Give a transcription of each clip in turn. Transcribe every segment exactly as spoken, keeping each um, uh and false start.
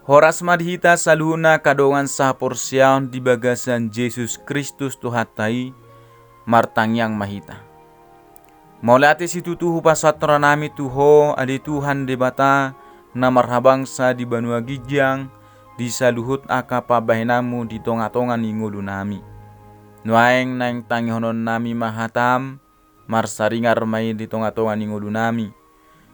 Horas ma di hita saluhutna angka dongan sahaporseaon di bagasan Jesus Kristus Tuhanta i. Martangiang ma hita. Mauliate situtu hupasahat rohanami tu Ho, ale Tuhan Debata, na marhabangsa di banua ginjang, di saluhut angka pambahenanmu di tonga-tonga ni ngolunami. Nuaeng naeng tangihononnami ma hatam, marsaringar ma i di tonga-tonga ni ngolunami.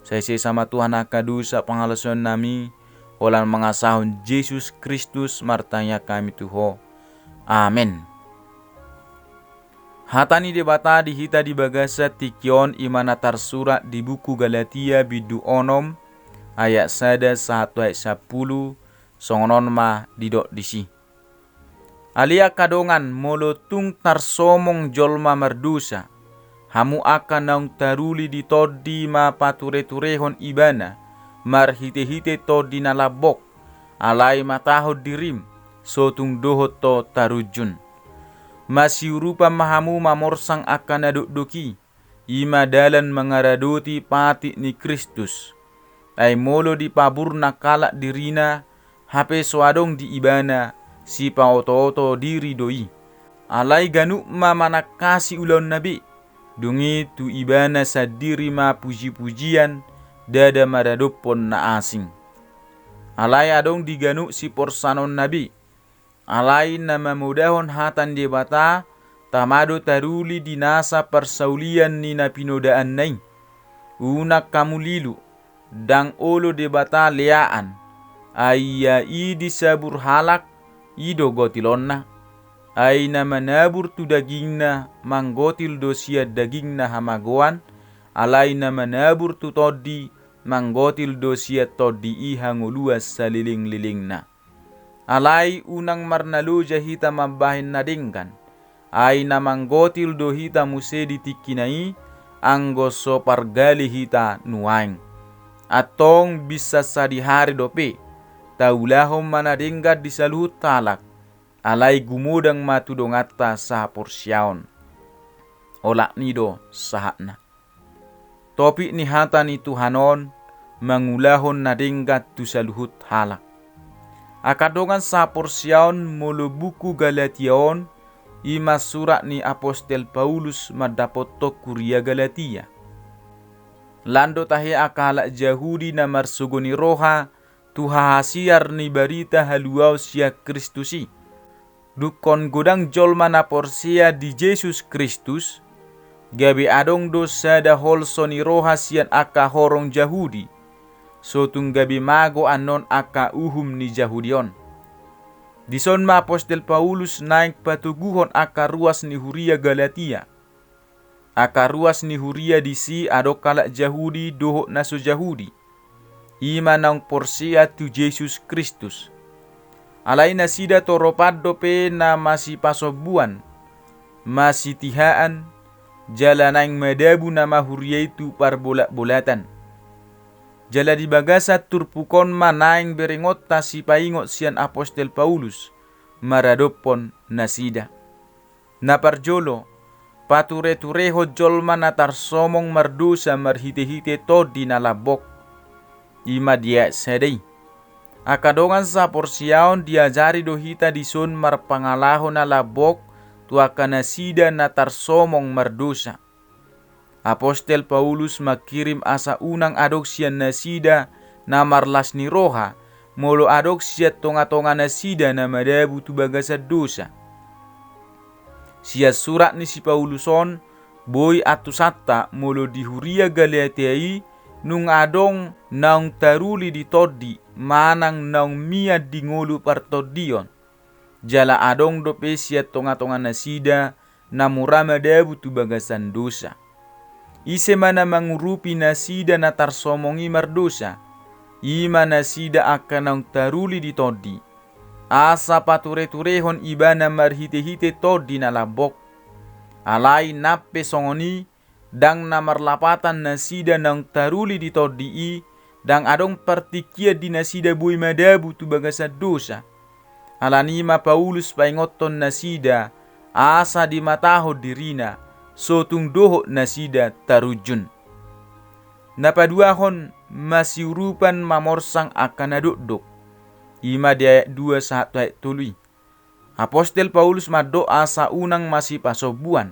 Sai sesa ma Tuhan angka dosa pangalaosionnami, holan mangasahon Jesus Kristus martangiang hami tu Ho. Amen. Hata ni Debata di hita di bagasan tingki on i ma na tarsurat di buku Galatia bindu onom, ayat sada sahat tu ayat sampulu, songon on ma didok disi. Ale angka dongan, molo tung tarsomong jolma mardosa, hamu angka naung taruli di tondi ma pature-turehon ibana, marhite-hite tondi na lambok, alai matahon dirim, so tung dohot ho tarunjun. Masiurupan ma hamu mamorsang angka na dokdok i, i ma dalan mangaradoti patik ni Kristus. Ai molo dipaburna halak dirina, hape so adong di ibana, sipaoto-oto diri do i. Alai ganup ma manangkasi ulaonna be, dung i tu ibana sandiri ma puji-pujian, ndada maradophon na asing. Alai adong di ganup siporsanonna be, alai na mamodahon hata ni Debata, tama do taruli di nasa parsaulian ni na pinodaanna i. Unang hamu lilu, ndang olo Debata leaan, ai ia i disabur halak, i do gotilonna. Ai na manabur tu dagingna, manggotil do sian dagingna hamagoan, alai na manabur tu tondi, manggotil do sian tondi i hangoluan saleleng-lelengna. Alai unang marnaloja hita mambahen na denggan, ai na manggotil do hita muse di tingkina i, anggo so pargale hita nuaeng. Antong binsar sadihari dope, taulahon ma na denggan di saluhut halak, alai gumodang ma tu donganta sahaporseaon. Olat ni do sahatna. Topik ni hata ni Tuhan on, mangulahon na denggan tu saluhut halak. Angka dongan sahaporseaon, molo buku Galatia on, i ma surat ni apostel Paulus mandapothon huria Galatia. Lan do tahe angka halak Jahudi na marsogo ni roha, tu hahasiar ni barita haluaon sian Kristus i. Dungkon godang jolma na porsea di Jesus Kristus, gabe adong do sada holso ni roha sian angka horong Jahudi, so tung gabe mago annon angka uhum ni Jahudi on. Dison ma apostel Paulus naeng patoguhon angka ruas ni huria Galatia. Angka ruas ni huria disi adong halak Jahudi dohot na so Jahudi, i ma naung porsea tu Jesus Kristus. Alai nasida toropan dope na masipasombuan, masitihaan, jala naeng madabu nama huria i tu parbolat-bolatan. Jala di bagasan turpuk on ma naeng berengonta sipaingot sian apostel Paulus, maradophon nasida. Na parjolo, pature-turehon jolma na tarsomong mardosa marhite-hite tondi na lambok. I ma di ayat sada i. Angka dongan saporseaon, diajari do hita dison marpangalaho na lambok tu angka nasida na tarsomong mardosa. Apostel Paulus mangkirim asa unang adong sian nasida na marlas ni roha, molo adong sian tonga-tonga nasida na madabu tu bagasan dosa. Sian surat ni si Paulus on, boi antusanta molo di huria Galatia i, nunga adong naung taruli di tondi, manang naung mian di ngolu partondion. Jala adong dope sian tonga-tonga nasida, na mura madabu tu bagasan dosa. Ise ma na mangurupi nasida na tarsomong i mardosa, i ma nasida angka naung taruli di tondi. Asa pature-turehon ibana marhite-hite tondi na lambok. Alai nang pe songon i, ndang na marlapatan nasida naung taruli di tondi i, ndang adong partingkian di nasida boi madabu tu bagasan dosa. Alani i ma Paulus paingothon nasida, asa dimatahon dirina, so tung dohot nasida tarunjun. Na paduahon, masiurupan mamorsang angka na dokdok. I ma di ayat dua sahat tu ayat tolu i. Apostel Paulus mandok asa unang masipasombuan,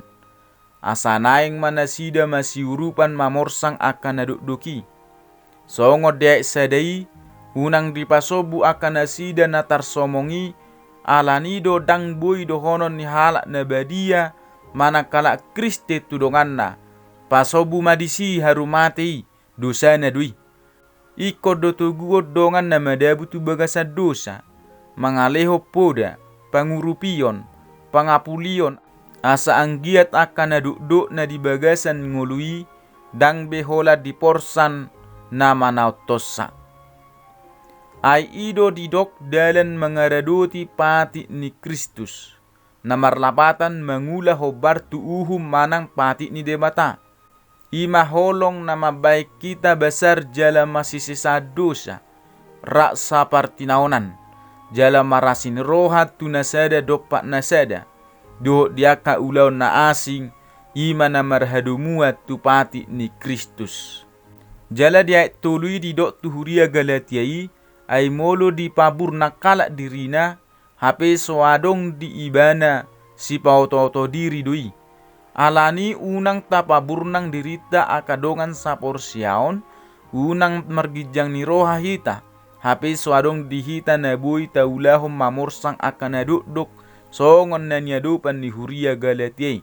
asa naeng ma nasida masiurupan mamorsang angka na dokdok i. Songon di ayat sada i, unang dipasombu angka nasida na tarsomong i, ala ni do ndang boi dohonon ni halak na badia manang halak Kristen tu donganna, pasombu ma disi haru mate i, dosana do i. Ingkon do toguon dongan na madabu tu bagasan dosa, mangalehon poda, pangurupion, pangapulion, asa anggiat angka na dokdok na di bagasan ngolu i ndang be holan diporsan na manaontonsa. Ai i do didok dalan mangaradoti patik ni Kristus, na marlapatan mangula hombar tu uhum manang patik ni Debata. I ma holong na mambahen hita basar jala masisesaan dosa, rap sapartinaonan, jala marasi ni roha tu na sada dompak na sada, dohot di angka ulaon na asing, i ma na marhadomuan tu patik ni Kristus. Jala di ayat tolu i didok tu huria Galatia i, ai molo dipaburnang halak dirina, hape so adong di ibana sipaotooto diri do i. Ala ni unang tapaburnang dirinta angka dongan saporseaon, unang marginjang ni roha hita, hape so adong di hita na boi taulahon mamorsang angka na dokdok, songon na niadopan ni huria Galatia i.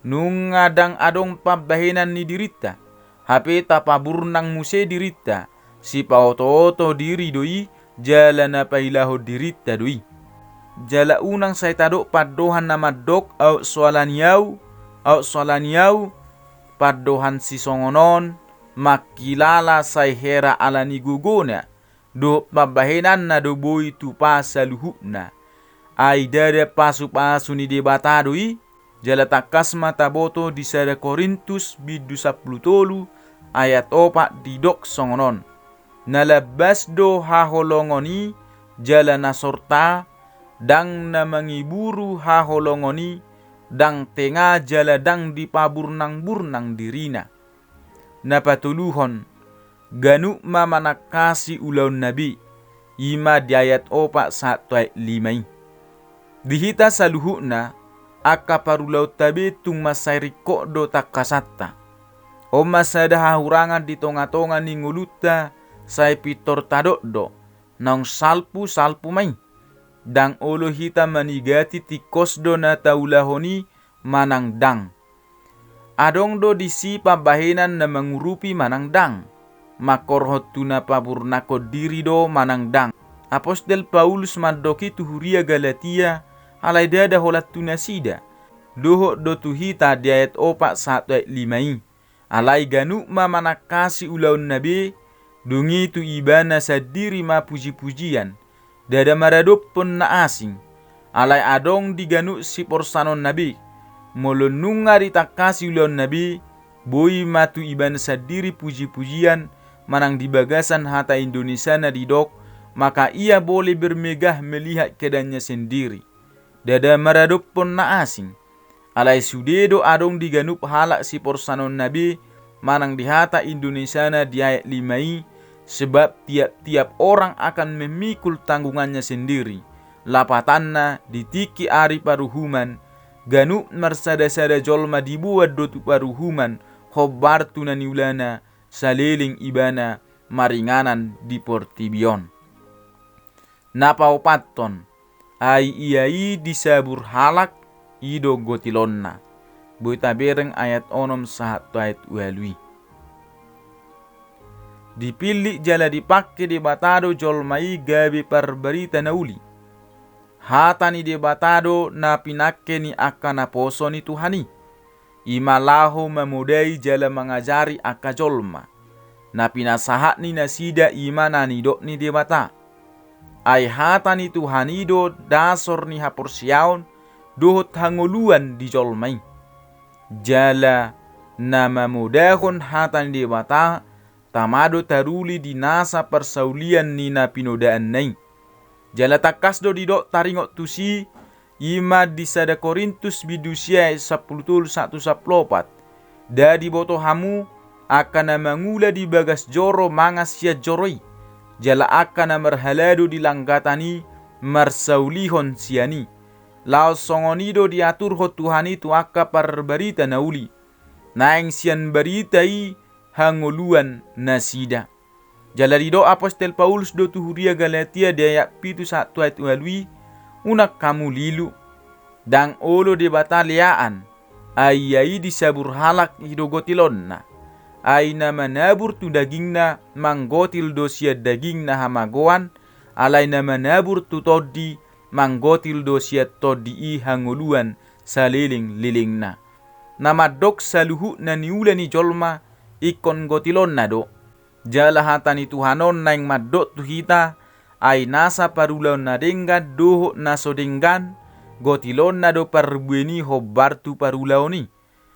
Nunga ndang adong pambahenan ni dirinta, hape tapaburnang muse dirinta, sipaotooto diri do i, jala na pailahon dirinta do i. Jala unang sai tadok pandohan na mandok aut so ala ni au, aut so ala ni au, pandohan sisongon on, mangkilala sai hera ala ni gogona, dohot pambahenanna do boi tupa saluhutna. Ai ndada pasupasu ni Debata do i, jala tangkas ma taboto di sada Korintus bindu sampulu tolu ayat opat didok songon on. Na lambas do haholongon i jala na sorta, ndang na mangiburu haholongon i, ndang tenga jala ndang dipaburnangburnang dirina. Na patoluhon, ganup ma manangkasi ulaonna be, i ma di ayat opat sahat tu ayat lima i. Di hita saluhutna, angka parulaonta be tung mansai ringkot do tangkasanta. On ma sada hahurangan di tongatonga ni ngolunta, sai pintor tadok do, naung salpu, salpu ma i. Ndang olo hita manigati tingkos do na taulahon i manang ndang. Adong do disi pambahenan na mangurupi manang ndang, mangkorhon tu na paburnangkon diri do manang ndang. Apostel Paulus mandok i tu huria Galatia, alai ndada holan tu nasida. Dohot do tu hita di ayat opat sahat tu ayat lima i. Alai ganup ma manangkasi ulaonna be, dung i tu ibana sandiri ma pujipujian, ndada maradophon na asing. Alai adong di ganup siporsanonna be, molo nunga ditangkasi ulaonna be, boi ma tu ibana sandiri pujipujian, manang di bagasan hata Indonesia na didok, maka ia boleh bermegah melihat keadaannya sendiri. Ndada maradophon na asing. Alai sude do adong di ganup halak siporsanonna be, manang di hata Indonesiana di ayat lima i, sebab tiap-tiap orang akan memikul tanggungannya sendiri. Lapatanna di tingki ari paruhuman, ganup marsada-sada jolma diboan do tu paruhuman, hombar tu na niulana, saleleng ibana maringanan di portibi on. Na paopathon, ai ia i disabur halak, i do gotilonna. Boi tabereng ayat onom sahat tu ayat ualu i. Dipillit jala dipangke Debata do jolma i gabe parbarita na uli. Hata ni Debata do na pinangke ni angka naposo ni Tuhan i. I ma laho mamodai jala mangajari angka jolma. Na pinasahat ni nasida i ma na nidok ni Debata. Ai hata ni Tuhan i do dasor ni haporseaon dohot hangoluan di jolma i. Jala na mamodahon hata ni Debata, tama do taruli di nasa parsaulian ni na pinodaanna i. Jala tangkas do didok taringot tusi, i ma di sada Korintus bindu sia ayat sampulu tolu sahat tu sampulu opat. Nda diboto hamu, angka na mangula di bagas joro mangan sian joro i. jala angka na marhalado di langgatan i marsaulihon sian i. Laos songon i do diaturhon Tuhan i tu angka parbarita na uli, naeng sian barita i hangoluan nasida. Jala didok apostel Paulus do tu huria Galatia di ayat pitu sahat tu ayat ualu i, unang hamu lilu. Ndang olo Debata leaan, ai ia i disabur halak i do gotilonna. Ai na manabur tu dagingna manggotil do sian dagingna hamagoan, alai na manabur tu tondi manggotil do sian tondi i hangoluan saleleng-lelengna. Na mandok saluhutna niula ni jolma ingkon gotilonna do. Jala hata ni Tuhan on naeng mandok tu hita, ai nasa parulaon na denggan dohot na so denggan, gotilonna do parbue ni hombar tu parulaon i.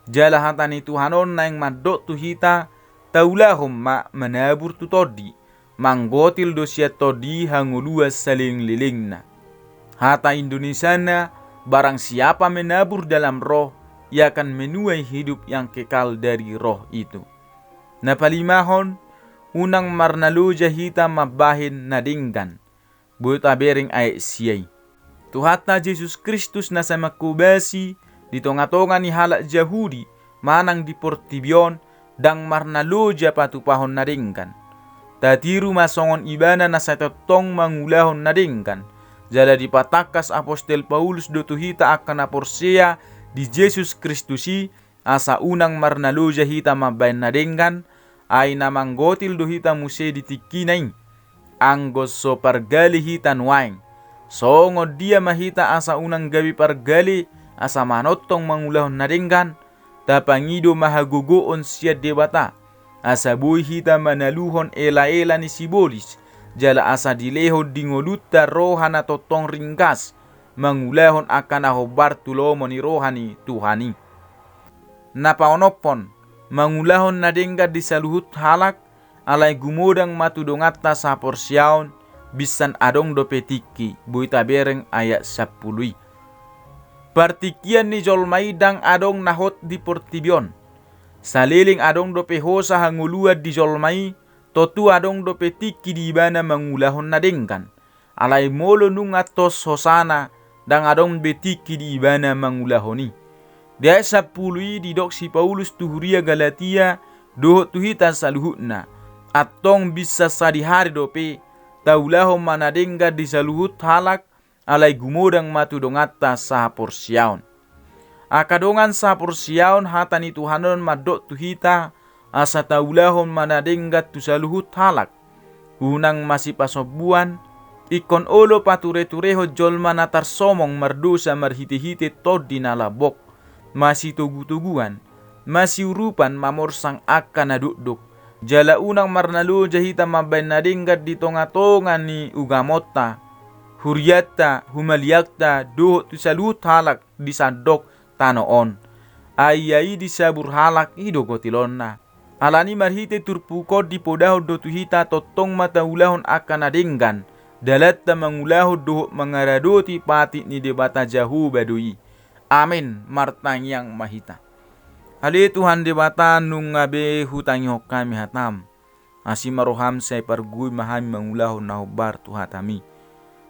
Jala hata ni Tuhan on naeng mandok tu hita, taulahon ma manabur tu tondi, manggotil do sian tondi i hangoluan saleleng-lelengna. Hata Indonesiana, barang siapa menabur dalam Roh, ia akan menuai hidup yang kekal dari Roh itu. Na palimahon, unang marnaloja hita mambahen na denggan. Boi tabereng ayat sia i. Tuhanta Jesus Kristus na sai manghobasi di tonga-tonga ni halak Jahudi manang di portibi on, ndang marnaloja patupahon na denggan. Tatiru ma songon Ibana na sai tongtong mangulahon na denggan. Jala dipatangkas apostel Paulus do tu hita angka na porsea di Jesus Kristus i, asa unang marnaloja hita mambahen na denggan, ai na manggotil do hita muse di tingkina i. Anggo so pargale hita nuaeng, songon dia ma hita asa unang gabe pargale, asa manongtong mangulahon na denggan? Tapangido ma hagogoon sian Debata, asa boi hita manaluhon ela-ela ni sibolis, jala asa dilehon di ngolunta roha na tongtong ringgas, mangulahon angka na hombar tu lomo ni roha ni Tuhan i. Na paonomhon, mangulahon na denggan di saluhut halak, alai gumodang ma tu donganta saporseaon, binsan adong dope tingki, boi tabereng ayat sampulu i. Partingkian ni jolma i ndang adong na hot di portibi on. Saleleng adong dope hosa hangoluan di jolma i, tontu adong dope tingki di ibana mangulahon na denggan. Alai molo nunga tos hosana, ndang adong be tingki di ibana mangulahon i. Di ayat sampulu i didok si Paulus tu huria Galatia dohot tu hita saluhutna. Antong binsan sadihari dope, taulahon ma na denggan di saluhut halak, alai gumodang ma tu donganta sahaporseaon. Angka dongan sahaporseaon, hata ni Tuhan on mandok tu hita, asa taulahon ma na denggan tu saluhut halak. Unang masipasombuan, ingkon olo pature-turehon jolma na tarsomong mardosa marhite-hite tondi na lambok, masitogu-toguan, masiurupan mamorsang angka na dokdok. Jala unang marnaloja hita mambahen na denggan di tonga-tonga ni ugamonta, hurianta, humaliangta, dohot tu saluhut halak di sandok tano on. Ai ia i disabur halak i do gotilonna. Alani marhite turpuk on dipodahon do tu hita tongtong ma taulahon angka na denggan, dalanta mangulahon dohot mangaradoti patik ni Debata Jahowa do i. Amen. Martangiang ma hita. Ale Tuhan Debata, nunga be hutangihon hami hataM. Asi ma rohaM, sai pargui ma hami mangulahon na hombar tu hataMi.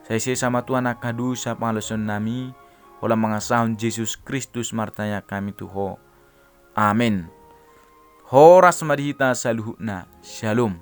Sai sesa ma Tuhan angka dosa pangalaosionnami, holan mangasahon Jesus Kristus martangiang hami tu Ho. Amen. Horas ma di hita saluhutna. Shalom.